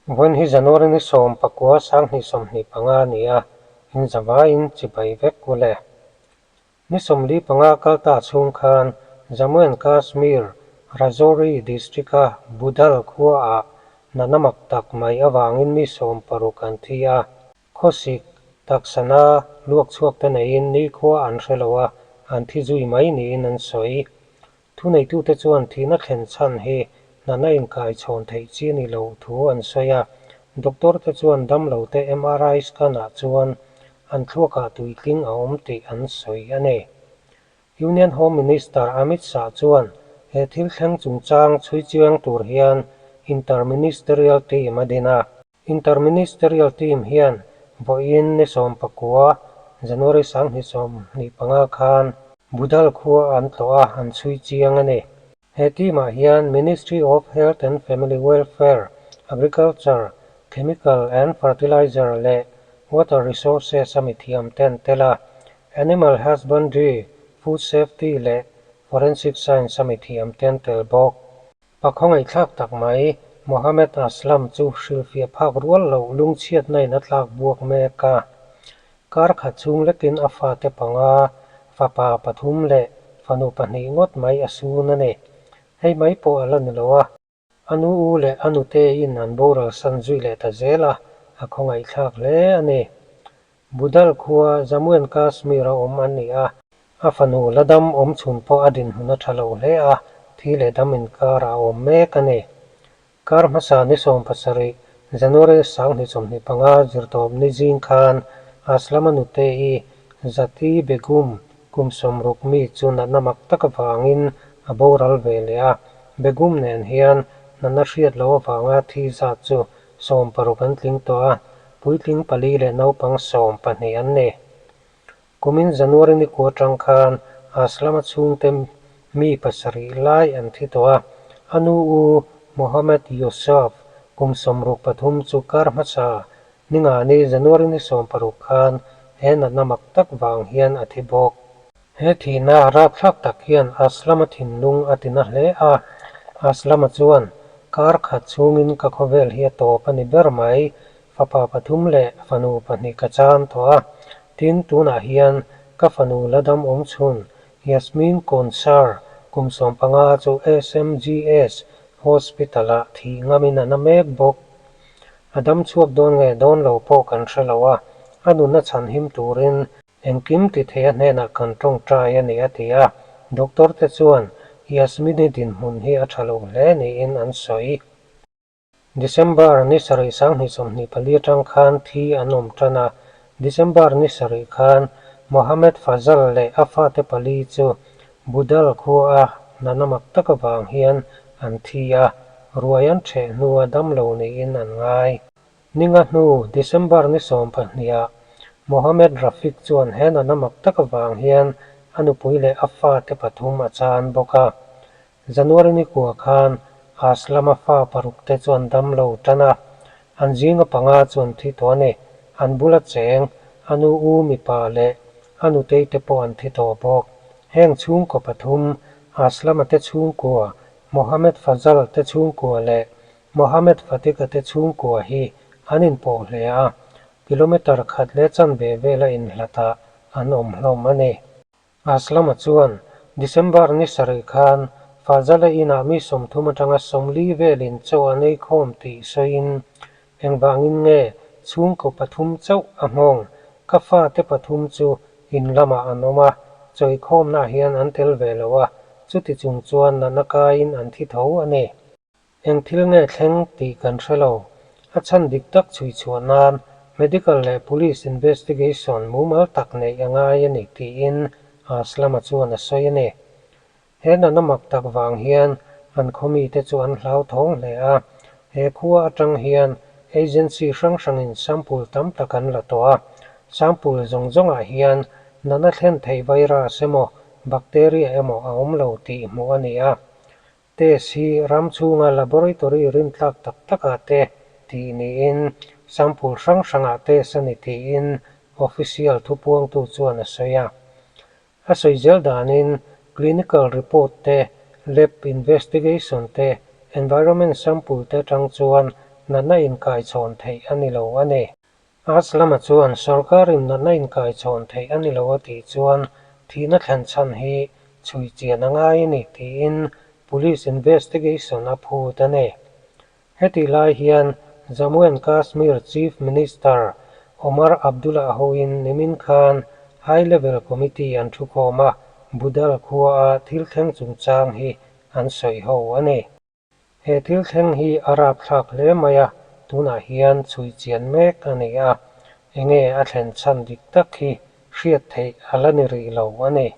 Vawiin hi January ni 19 2025 a ni a, in zavaiin chibai vek u le. Ni 45 kal ta chhung khan Jammu and Kashmir, Rajouri district-a Budal khuaah natna mak tak mai avangin mi 60 an thi a. Khawsik, taksana, luak chhuak te neiin nikhua an hre lo a, an thi zui mai niin an sawi. Thuneitute chuan thihna thlen chhan hi natna inkai chhawn theih chi a ni loh thu an sawi a, doctor te chuan damlote MRI scan ah chuan an thluakah tuitling a awm tih an sawi a ni. Union Home Minister Amit Shah chuan he thil thleng chungchang chhui chiang tur hian Inter-Ministerial Team a din a. Inter-Ministerial Team hian vawiin ni 19, January 2025 khan Budal khua an tlawh a, an chhui chiang a ni. He team-ah hian Ministry of Health and Family Welfare, Agriculture, Chemical and Fertilizer leh Water Resources a mithiam te an tel a, Animal Husbandry, Food Safety leh Forensic Science a mithiam te an tel bawk. Pa khawngaihthlak tak mai, Mohammed Aslam chu hrilhfiah phak rual loh lungchhiatna in a tlak buak mek a. Kar khat chhung lekin a fate panga, fapa pathum leh fanu pahnih ngawt mai a sun a ni. Hei mai pawh a la ni lo a. A nu u leh a nute in an boral san zui leh ta zel a, a khawngaihthlak hle a ni. Budal khua Jammu and Kashmir a awm an ni a. A fanu la dam awm chhun pawh a dinhmun a tha lo hle a, thi leh dam inkarah a awm mek a ni. Kar hmasa ni 17, January 2025 zirtawp ni zing khan Aslama nute-i Zati Begum kum 60 mi chu natna mak tak avangin a boral ve leh a. Begum nen hian natna hriat loh avanga thi zat chu 60 an tling tawh a, puitling pali leh naupang 12 an ni. Kumin January ni kua atang khan Aslama chhungte mi pasarih lai an thi tawh a, a nu u Mohammed Yousaf kum 63 chu kar hmasa ni nga ni January ni 16 khan he natna mak tak vang hian a thi bawk. He thihna rapthlak tak hian Aslama thinlung a ti na hle a, Aslama chuan, Kar khat chhungin ka khawvel hi a tawp a ni ber mai, fapa pathum leh fanu pahnih ka chan tawh a, tin tunah hian ka fanu la dam awm chhun Yasmin Konsar kum 15 chu SMGS Hospital-ah thih ngamin a na mek bawk. A dam chhuak dawn nge dawn lo pawh kan hre lo a, a nunna chhanhim turin Engkim ti thei a hnenah kan tawngtai a ni a ti a, doctor te chuan Yasmini dinhmun hi a tha lo hle niin an sawi. December ni sarih 2024 atang khan thi an awm tan a, December ni sarih khan Mohammed Fazal leh a fate pali chu Budal khua a natna mak tak avang hian an thi a, ruai an ṭheh hnua damlo niin an ngai. Ninga hnu, December ni 12 ah Mohammed Rafiq chuan he natna mak tak avang hian a nupui leh a fate pathum a chan bawk a. January ni kua khan Aslama fa paruk te chuan damlo tan a, an zinga panga chuan thi tawh a ni. An bula cheng, a nu u mipa leh a nutei te pawh an thi tawh bawk. Heng chhungkaw pathum, Aslama te chhungkua, Mohammed Fazal te chhungkua leh Mohammed Fatika te chhungkua hi an inpawh hle a, kilometre khat leh chanve vela inhlatah an awm hlawm a ni. Aslama chuan December ni sarih khan Fazala inah mi 30 atanga 40 velin chaw an ei khawm tih sawiin, Engvangin nge chhungkaw pathum chauh a nghawng? Ka fate pathum chu in lamah an awm a, chawikhawmnaah hian an tel ve lo a, chuti chung chuan natna kaiin an thi tho a ni. Eng thil nge thleng tih kan hre lo. A chhan dik tak chhui chhuah nan medical leh police investigation mumal tak neih a ngai a ni tiin Aslama chuan a sawi a ni. He natna mak tak vang hian an khaw mite chu an hlauthawng hle a, he khua atang hian agency hrang hrangin sample tam tak an la tawh a, sample zawng zawngah hian natna thlen theih virus emaw bacteria emaw a awm lo tih hmuh a ni a. Test hi ram chhunga laboratory rintlak tak takah te tih niin sample hrang hrangah test a ni tiin official thupuangtu chuan a sawi a. A sawi zel danin clinical report te, lab investigation te, environment sample te atang chuan natna inkaichhawn theih a ni lo a ni. Aslam-a chuan sorkarin natna inkaichhawn theih a ni lo a tih chuan thihna thlen chhan hi chhui chian a ngai a ni tiin police investigation a phut a ni. Hetih lai hian Jammu and Kashmir Chief Minister Omar Abdullah hoin nimin khan High Level Committee an thukhawm a, Budal khuaa thil thleng chungchang hi an sawi ho a ni. He thil thleng hi a rapthlak hle mai a, tunah hian chhui chian mek a ni a, enge a thlen chhan dik tak hi hriat theih a la ni rih lo a ni.